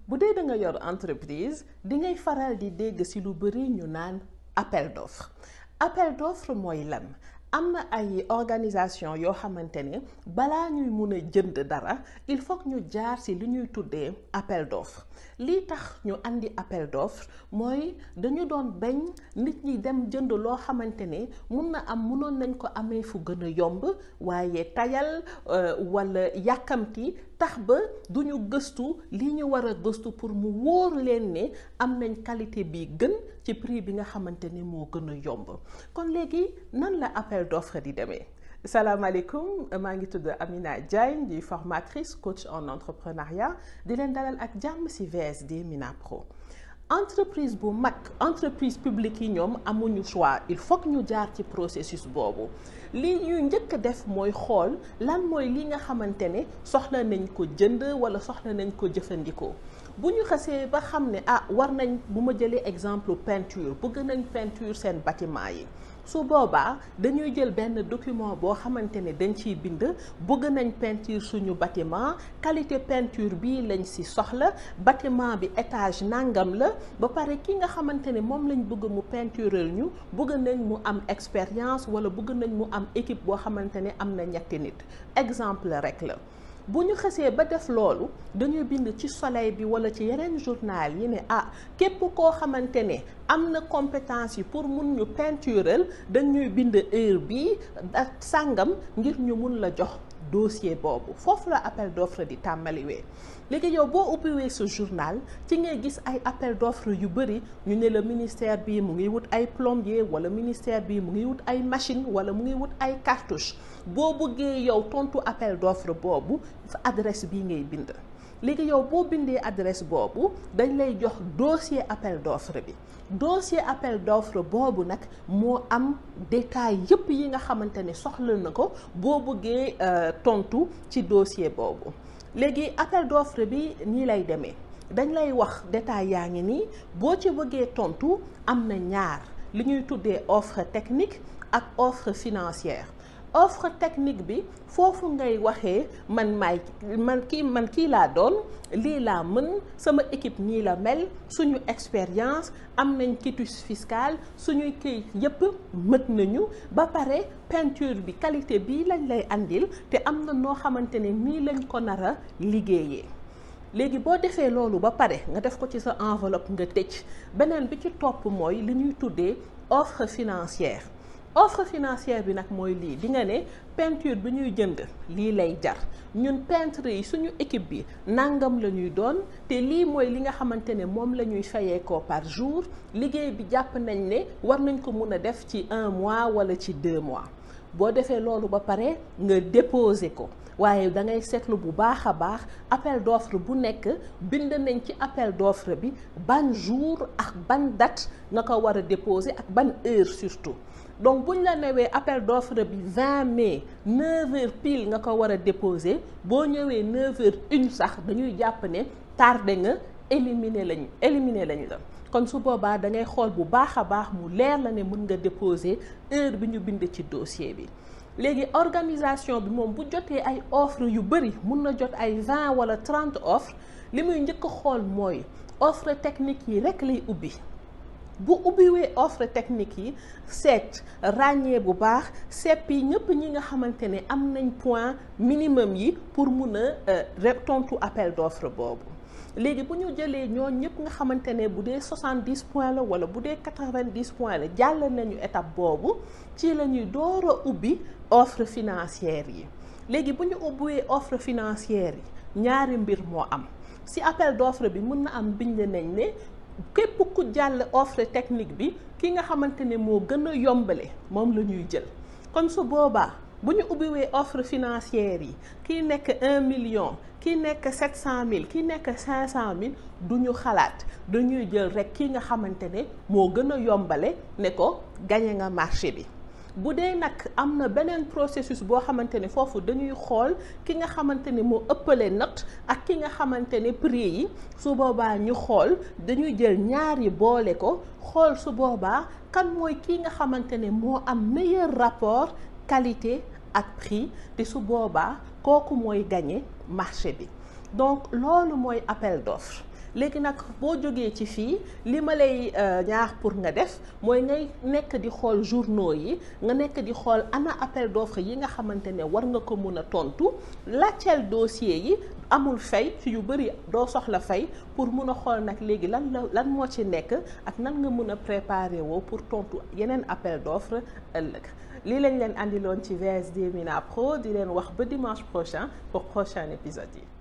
bu dee da nga yor entreprise di ngay faral di dégg ci lu bari ñu naan appel d'offre. Appel d'offre mooy lan? Am na ay organisation yoo xamante ne balaa ñuy mun a jënd dara il faut que ñu jaar ci li ñuy tuddee appel d'offre. lii tax ñu andi appel d'offre mooy dañu doon bañ nit ñi dem jënd loo xamante ne mun na am munoon nañ ko amee fu gën a yomb waaye tayal walla yàkkamti tax ba duñu gëstu li ñu war a gëstu pour mu wóor leen ne am nañ qualité bi gën ci prix bi nga xamante ne moo gën a yomb. kon léegi nan la appel d'offre di demee? salaamaaleykum, maa ngi tudd Amina Diagne di formatrice coach en entrepreneuriat di leen dalal ak jàmm ci VSD Mina Pro. entreprise bu mag entreprise publique yi ñoom amuñu choix, il faut que ñu jaar ci processus boobu. li ñuy njëkk a def mooy xool lan mooy li nga xamante ne soxla nañ ko jënd walla soxla nañ ko jëfandikoo. bu ñu xasee ba xam ne war nañ, bu ma jëlee exemple peinture, bëgg nañ peinture seen bâtiment yi. su boobaa dañuy jël benn document boo xamante ne dañ ciy bind bëgg nañ peinture suñu bâtiment, qualité peinture bii lañ ci soxla, bâtiment bi étage nangam la, ba pare ki nga xamante ne moom lañ bëgg mu peinturel ñu bëgg nañ mu am expérience walla bëgg nañ mu am équipe boo xamante ne am na ñetti nit. exemple rek la. bu ñu xasee ba def loolu dañuy bind ci Soleil bi walla ci yeneen journal yi ne képp koo xamante ne am na compétence yi pour mun ñu peinturel dañuy bind heure bi ak sàngam ngir ñu mun la jox dossier boobu. foofu la appel d'offre di tàmbaliwee. léegi yow boo ubbiwee sa journal ci ngay gis ay appel d'offre yu bari ñu ne la ministère bi mu ngi wut ay plombier walla ministère bi mu ngi wut ay machine walla mu ngi wut ay cartouche. boo bëggee yow tontu appel d'offre boobu adresse bii ngay bind. léegi yow boo bindee adresse boobu dañ lay jox dossier appel d'offre bi. dossier appel d'offre boobu nag moo am détail yépp yi nga xamante ne soxla na ko boo bëggee tontu ci dossier boobu. léegi appel d'offre bi nii lay demee dañ lay wax détail yaa ngi nii, boo ci bëggee tontu am na ñaar li ñuy tuddee offre technique ak offre financière. offre technique bi foofu ngay waxee man kii laa doon, lii laa mën, sama équipe nii la mel, suñu expérience, am nañ quitus fiscal, suñuy këyit yépp mët nañu, ba pare peinture bi qualité bii lañ lay andil te am na noo xamante ne nii lañ ko nar a liggéeyee. léegi boo defee loolu ba pare nga def ko ci sa enveloppe nga tëj. beneen bi ci topp mooy li ñuy tuddee offre financière. offre financière bi nag mooy lii, di nga ne peinture bi ñuy jënd lii lay jar, ñun peintre yi suñu équipe bi nangam la ñuy doon te lii mooy li nga xamante ne moom la ñuy fayee ko par jour. liggéey bi jàpp nañ ne war nañ ko mun a def ci 1 mois walla ci 2 mois. boo defee loolu ba pare nga déposer ko. waaye da ngay seetlu bu baax a baax appel d'offre bu nekk bind nañ ci appel d'offre bi ban jour ak ban date nga ko war a déposer ak ban heure surtout. donc buñ la newee appel d'offre bi 20 mai 9h pile nga ko war a déposer, boo ñëwee 9h01 sax dañuy jàpp ne tardé nga, éliminer lañ la. kon su boobaa da ngay xool bu baax a baax mu leer la ne mën nga déposer heure bi ñu bind ci dossier bi. léegi organisation bi moom bu jotee ay offre yu bari, mun na jot ay 20 walla 30 offres, li muy njëkk a xool mooy offre technique yi rekk lay ubbi. bu ubbiwee offre technique yi seet ràññee bu baax seppi ñëpp ñi nga xamante ne am nañ point minimum yi pour mun a tontu appel d'offre boobu. léegi bu ñu jëlee ñoo ñëpp nga xamante ne bu dee 70 points la walla bu dee 90 points la jàll nañu étape boobu, ci la ñuy door a ubbi offre financière yi. léegi bu ñu ubbiwee offre financière yi ñaari mbir moo am ci appel d'offre bi, mën na am bind nañ ne képp ku jàll offre technique bi ki nga xamante ne moo gën a yombale moom la ñuy jël. kon su boobaa bu ñu ubbiwee offre financière yi kii nekk 1 million, kii nekk 700 000, kii nekk 500 000, du ñu xalaat, dañuy jël rekk ki nga xamante ne moo gën a yombale ne ko gañe nga marché bi. bu dee nag am na beneen processus boo xamante ne foofu dañuy xool ki nga xamante ne moo ëppale note ak ki nga xamante ne prix yi, su boobaa ñu xool dañuy jël ñaar yi boole ko xool su boobaa kan mooy ki nga xamante ne moo am meilleur rapport qualité ak prix te su boobaa kooku mooy gagné marché bi. donc loolu mooy appel d'offre. léegi nag boo jógee ci fii li ma lay ñaax pour nga def mooy ngay nekk di xool journaux yi nga nekk di xool ana appel d'offre yi nga xamante ne war nga ko mun a tontu laajteel dossier yi amul fay ci yu bëri doo soxla fay pour mun a xool nag léegi lan moo ci nekk ak nan nga mun a préparer woo pour tontu yeneen appel d'offre ëllëg. lii lañ leen andiloon ci VSD Mina Pro di leen wax ba dimanche prochain pour prochain épisode yi.